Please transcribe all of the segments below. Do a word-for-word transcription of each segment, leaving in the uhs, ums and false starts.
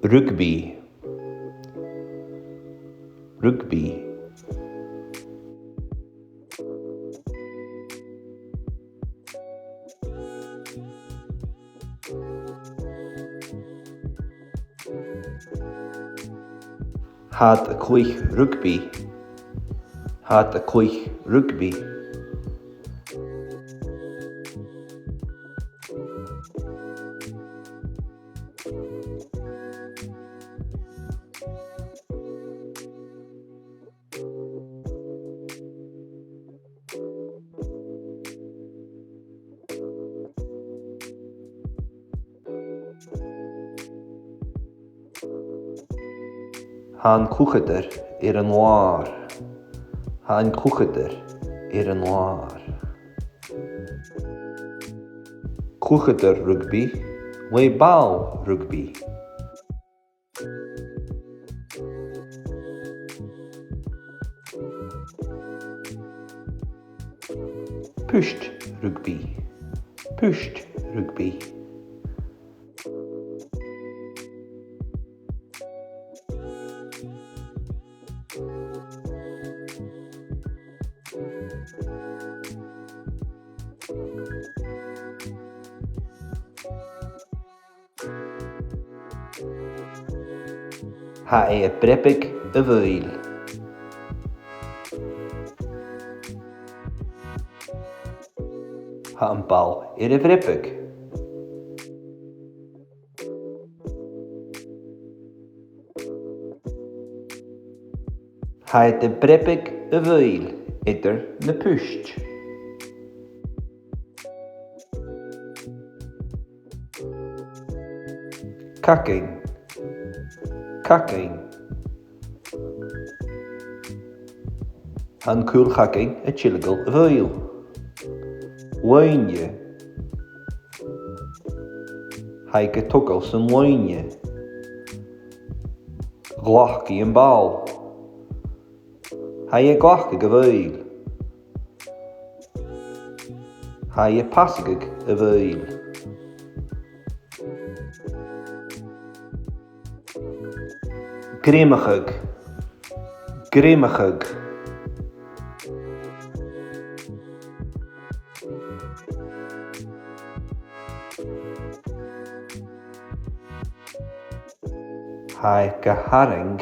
Rugbaidh. Rugbaidh. Tha iad a' cluich rugbaidh. Tha iad a' cluich rugbaidh. Tha an cluicheadair air an làr. Tha an cluicheadair air an làr. Cluicheadair rugbaidh le ball rugbaidh. Puist rugbaidh. Puist rugbaidh. Tha e a' breabadh a' bhùirn. Tha am ball air a bhreabadh. Tha iad a' breabadh a' bhùirn eadar na puist. Cagan. Cagan. Tha an cùl-chagan a' tilgeil a' bhùirn. Loidhne. Tha i ga togail san loidhne. Ghlac i am ball. Tha i a' glacadh a' bhùirn. Tha i a' pasgadh a' bhùirn. Greimeachadh. Greimeachadh. Tha e ga tharraing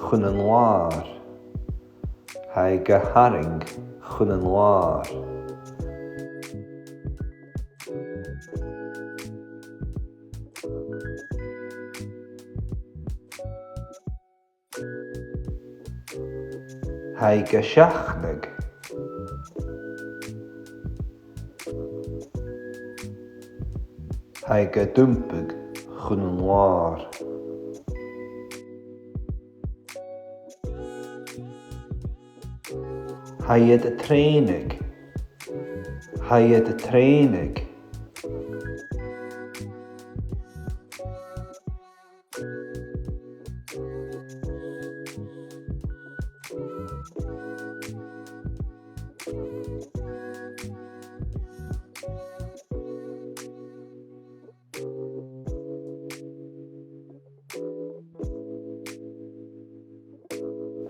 chun an làir. Tha e ga tharraing chun an làir. Tha e ga seachnadh. Tha e ga diompachadh chun an làir. Tha iad a' trèanadh. Tha iad a' trèanadh.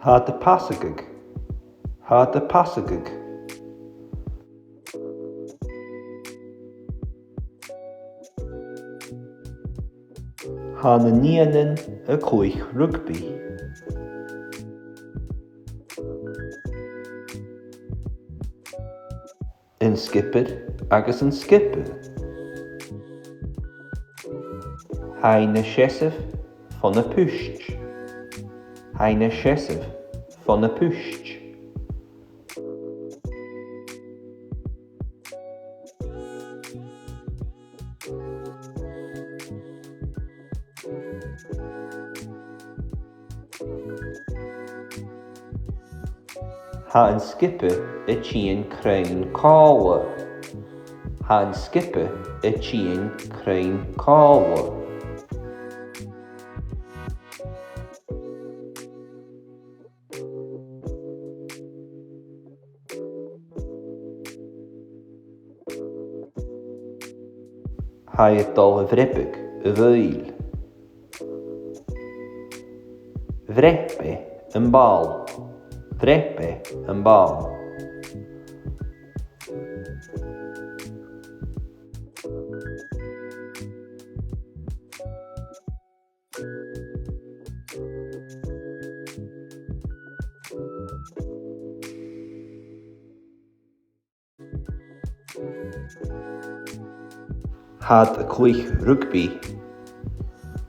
Tha iad a' pasgadh. Tha iad a' pasgadh. Tha na nigheanan a' cluich rugbaidh. An sgiobair agus an sgioba. Tha iad a' seasamh fo na puist. Tha iad a' seasamh fo na puist. Tha an sgioba a' tighinn cruinn còmhla. Tha an sgioba a' tighinn cruinn còmhla. Tha iad a' dol a bhreabadh a' bhùirn. Bhreab e am ball. Bhreab e am ball. Tha iad a' cluich rugbaidh.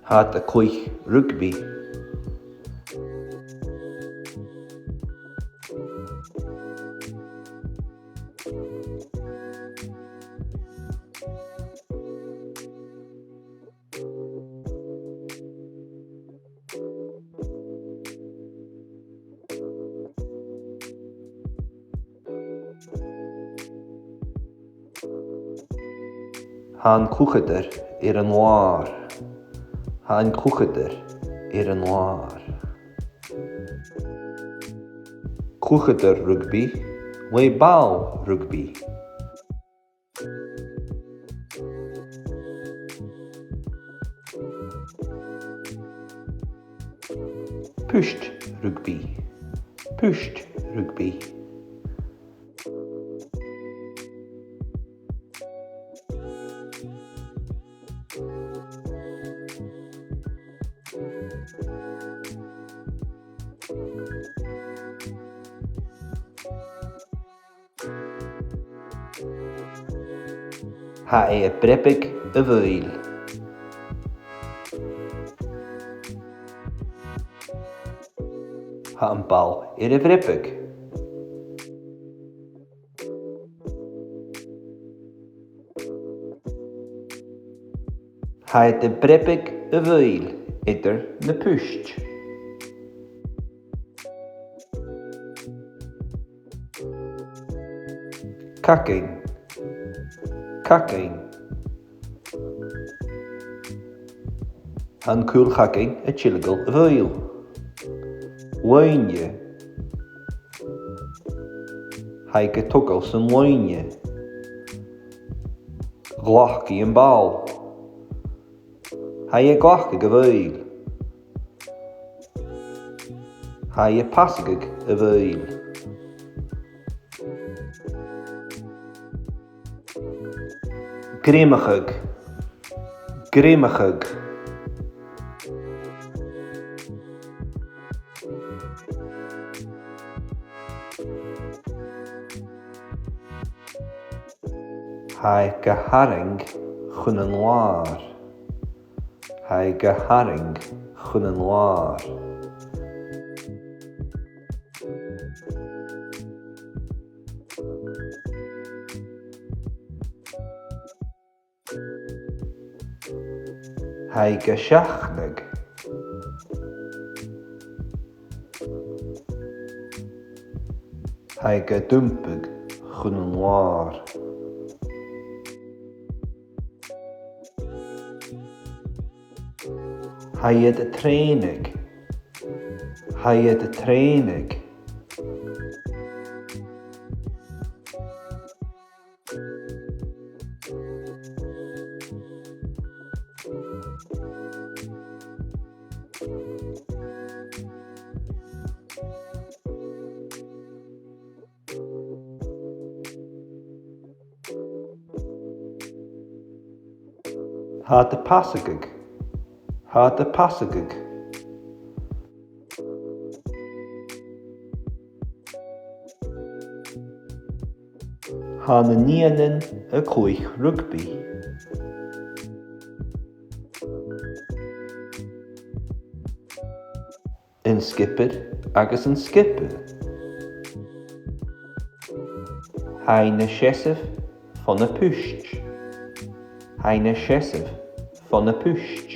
Tha iad a' cluich rugbaidh. Tha an cluicheadair air an làr. Tha an cluicheadair air an làr. Cluicheadair rugbaidh le ball rugbaidh. Puist rugbaidh. Puist rugbaidh. Tha e a' breabadh a' bhàidh. Tha am ball air a bhreabadh. Tha iad a' breabadh a' bhàidh eadar na puist. Cagain. Cagain. Tha an cùl chagain a' tilgeil a' bhàidh. Loidhne. Tha i ga togail san loidhne. Ghlac i am ball. Tha i a' glacadh a' bhàidh. Tha i a' pasadh a' bhàidh. Greimeachadh. Greimeachadh. Tha e ga tharraing chun an làir. Tha e ga tharraing chun an làir. Tha e ga seachnadh. Tha e ga diompachadh chun an làir. Tha iad a' trèanadh. Tha iad a' trèanadh. Tha iad a' pasadh. Tha iad a' pasadh. Tha na nigheanan a' cluich rugbaidh. An sgiobair agus an sgioba. Tha i na seasamh fo na puist. Tha i na seasamh fo na puist.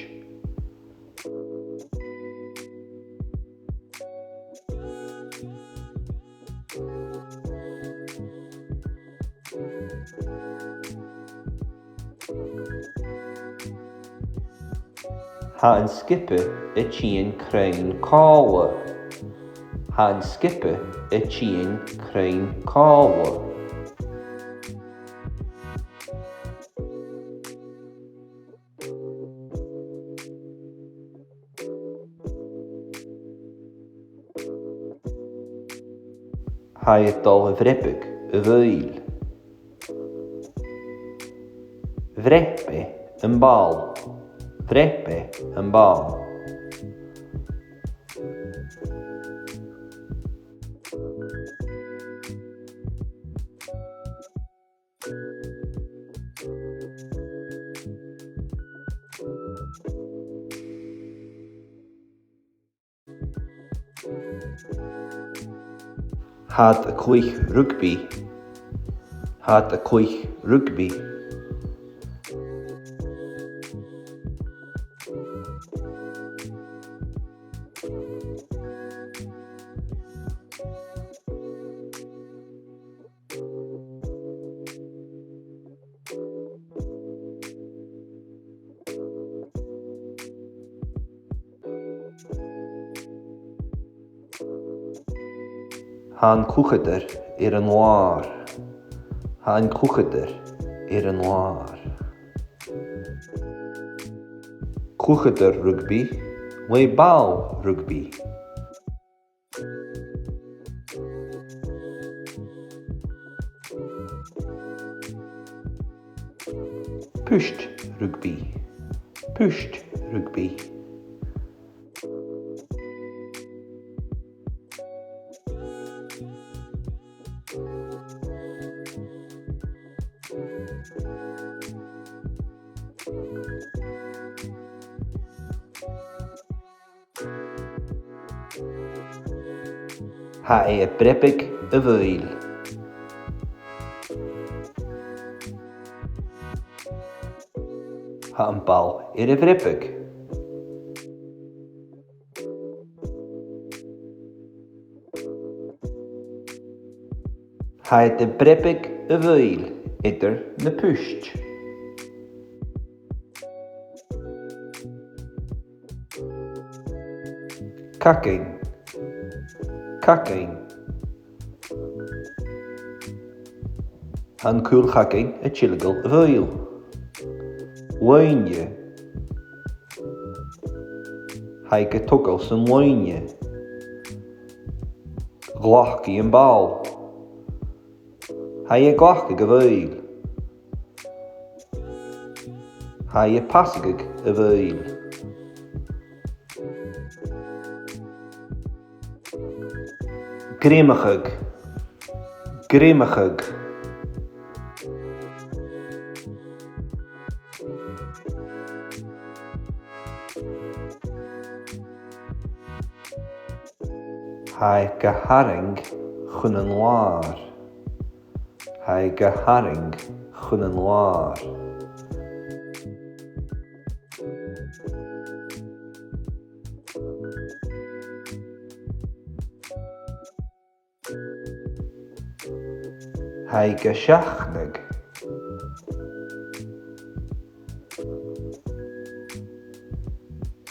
Tha an sgioba a' tighinn cruinn còmhla. Tha an sgioba a' tighinn cruinn còmhla. Tha e a' dol a bhreabadh a' bhaill. Bhreab e am ball. Bhreab e am ball. Tha iad a' cluich rugbaidh. Tha iad a' cluich rugbaidh. Tha an cluicheadair air an làr. Tha an cluicheadair air an làr. Cluicheadair rugbaidh le ball rugbaidh. Puist rugbaidh. Puist rugbaidh. Tha e a' breabadh a' bhaill. Tha am ball air a bhreabadh. Tha iad a' breabadh a' bhaill eadar na puist. Cagain. Cagain. Tha an cùl chagain a' tilgeil a' bhaill. Loidhne. Tha i ga togail san loidhne. Ghlac i am ball. Tha i a' glacadh a' bhaill. Tha i a' pasadh a' bhaill. Greimeachadh. Greimeachadh. Tha e ga tharraing chun an làir. Tha e ga tharraing chun an làir. Tha e ga seachnadh.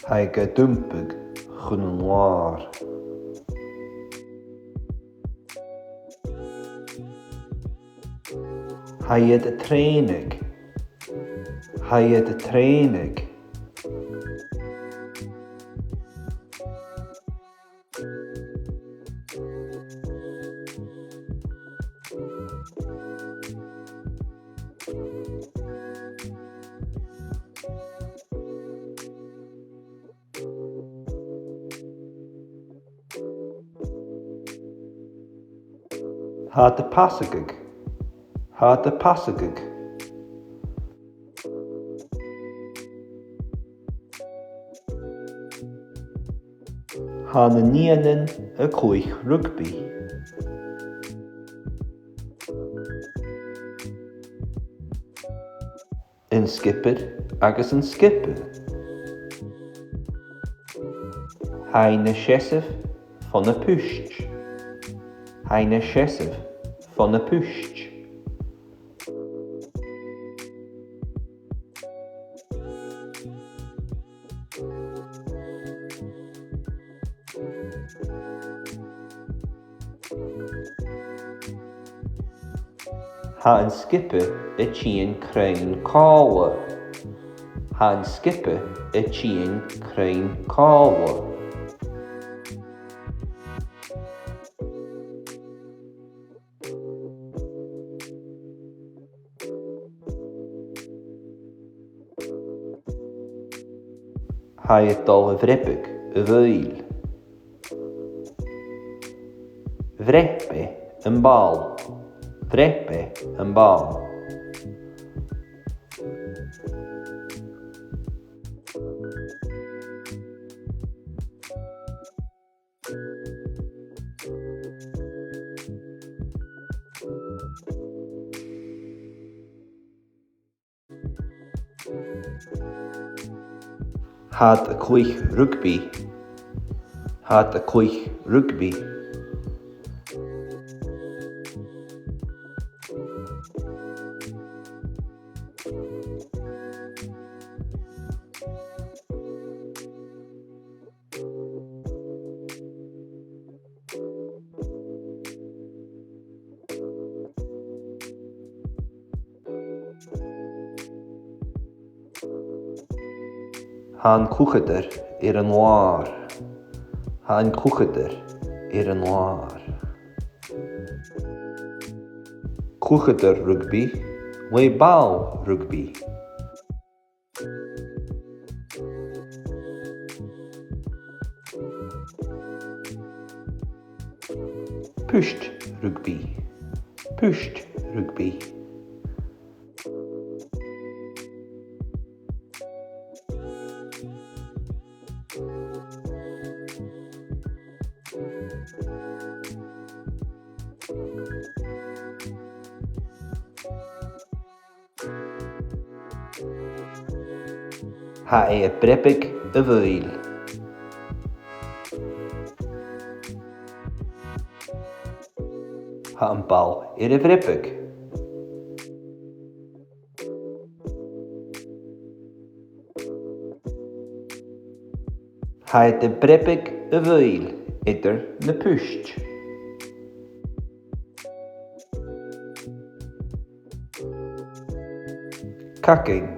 Tha e ga diompachadh chun an làir. Tha iad a' trèanadh. Tha iad a' trèanadh. Tha iad a' pasadh. Tha iad a' pasadh. Tha na nigheanan a' cluich rugbaidh. An sgiobair agus an sgioba. Tha iad a' seasamh fon a' phuist. Tha iad a' seasamh fon a' phuist. Tha an sgioba a' tighinn cruinn còmhla. Tha an sgioba a' tighinn cruinn còmhla. Tha e a' dol a bhreabadh a' bhàil. Bhreab e am ball. Bhreab e am ball. Tha iad a' cluich rugbaidh. Tha iad a' cluich rugbaidh. Tha an cluicheadair air an làr. Tha an cluicheadair air an làr. Cluicheadair rugbaidh le ball rugbaidh. Puist rugbaidh. Puist rugbaidh. Tha e a' breabadh a' bhàil. Tha am ball air a bhreabadh. Tha iad a' breabadh a' bhàil eadar na puist. Cagain.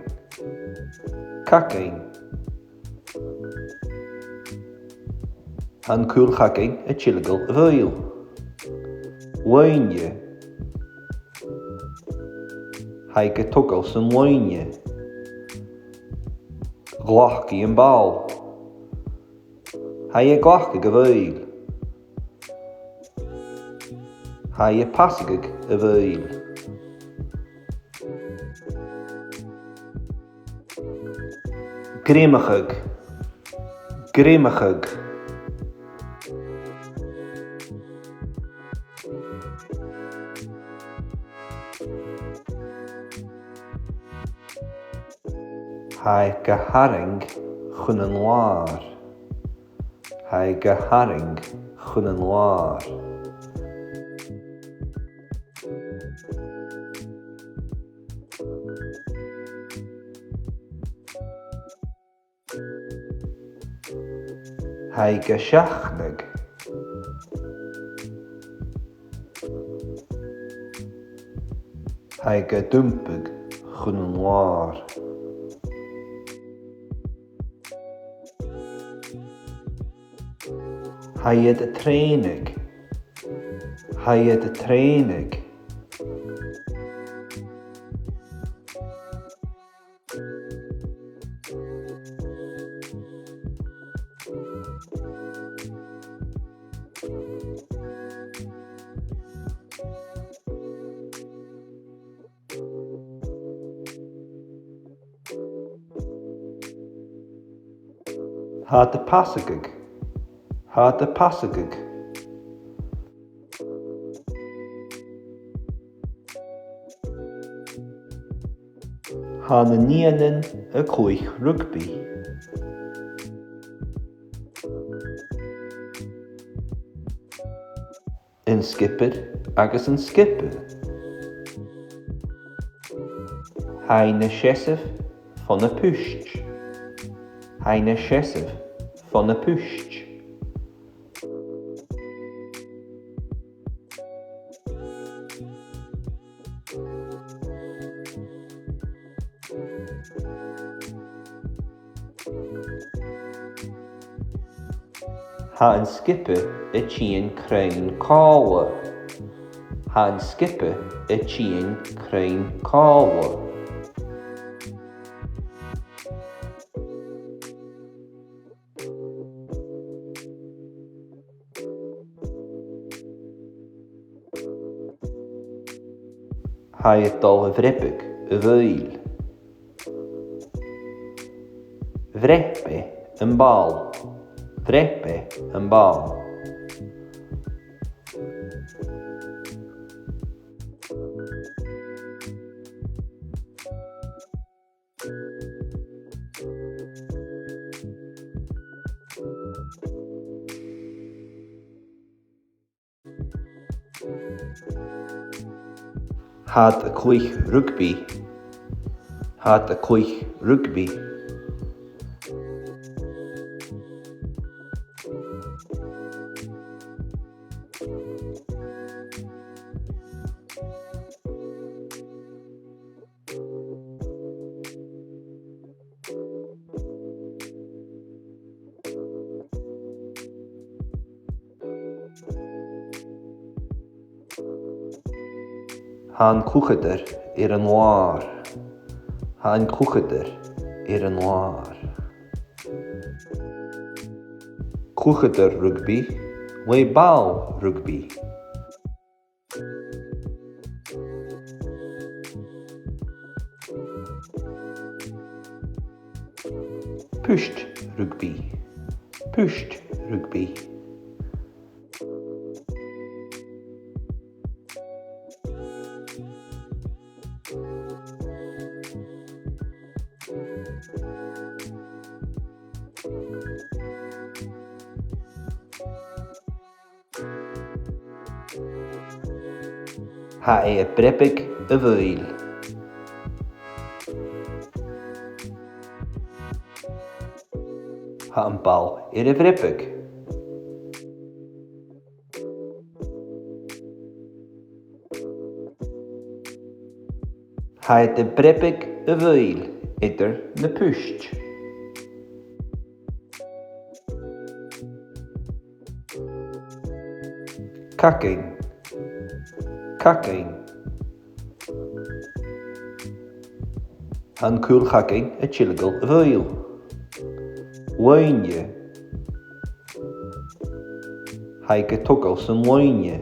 Cagain. Tha an cùl chagain a' tilgeil a' bhàil. Loidhne. Tha i ga togail san loidhne. Ghlac i am ball. Tha i a' glacadh a' bhàil. Tha i a' pasadh a' bhàil. Greimeachadh. Greimeachadh. Tha e ga tharraing chun an làir. Tha e ga tharraing chun an làir. Tha e ga seachnadh. Tha e ga diompachadh chun an làir. Tha iad a' trèanadh. Tha iad a' trèanadh. Tha iad a' pasadh. Tha iad a' pasadh. Tha na nigheanan a' cluich rugbaidh. An sgiobair agus an sgioba. Tha iad a' seasamh fo na puist. Tha iad a' seasamh fo na puist. Tha an sgioba a' tighinn cruinn còmhla. Tha an sgioba a' tighinn cruinn còmhla. Tha e a' dol a bhreabadh a' bhaill. Bhreab e am ball. Bhreab e am ball. Tha iad a' cluich rugbaidh. Tha iad a' cluich rugbaidh. Tha an cluicheadair air an làr. Tha an cluicheadair air an làr. Cluicheadair rugbaidh le ball rugbaidh. Puist rugbaidh. Puist rugbaidh. Tha e a' breabadh a' bhaill. Tha am ball air a bhreabadh. Tha iad a' breabadh a' bhaill eadar na puist. Cagain. Cagain. Tha an cùl chagain a' tilgeil a' bhaill. Loidhne. Tha i ga togail san loidhne.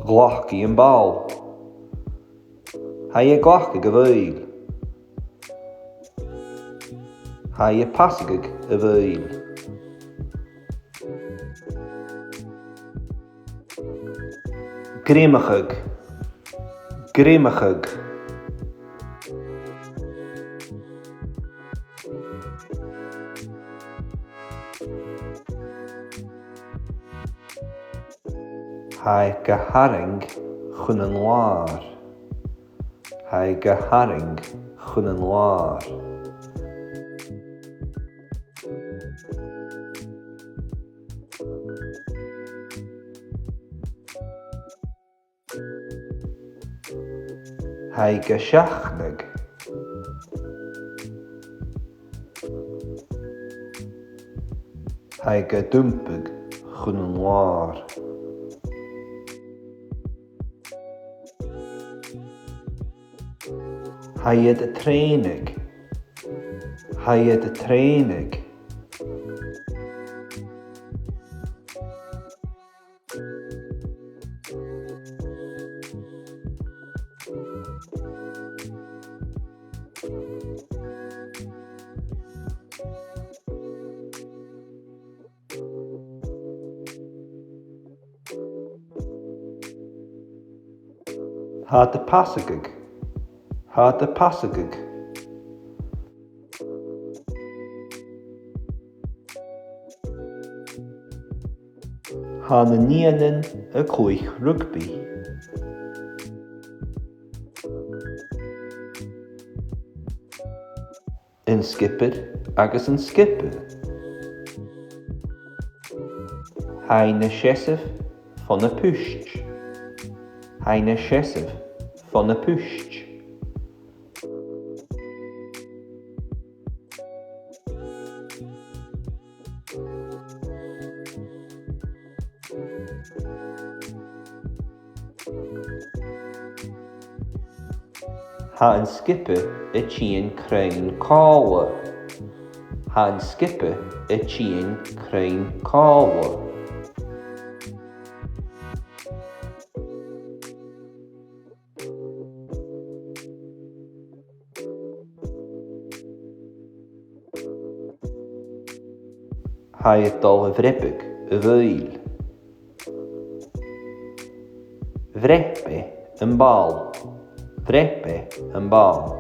Ghlac i am ball. Tha i a' glacadh a' bhaill. Tha i a' pasadh a' bhaill. Greimeachadh. Greimeachadh. Tha e ga tharraing chun an làir. Tha e ga tharraing chun an làir. Tha e ga seachnadh. Tha e ga diompachadh chun an làir. Tha iad a' trèanadh. Tha iad a' trèanadh. Tha iad a' pasadh. Tha iad a' pasadh. Tha na nigheanan a' cluich rugbaidh. An sgiobair agus an sgioba. Tha iad a' seasamh fo na puist. Tha iad a' seasamh fo na puist. Tha an sgioba a' tighinn cruinn còmhla. Tha an sgioba a' tighinn cruinn còmhla. Tha e a' dol a bhreabadh a' bhaill. Bhreab e am ball. Bhreab e am ball.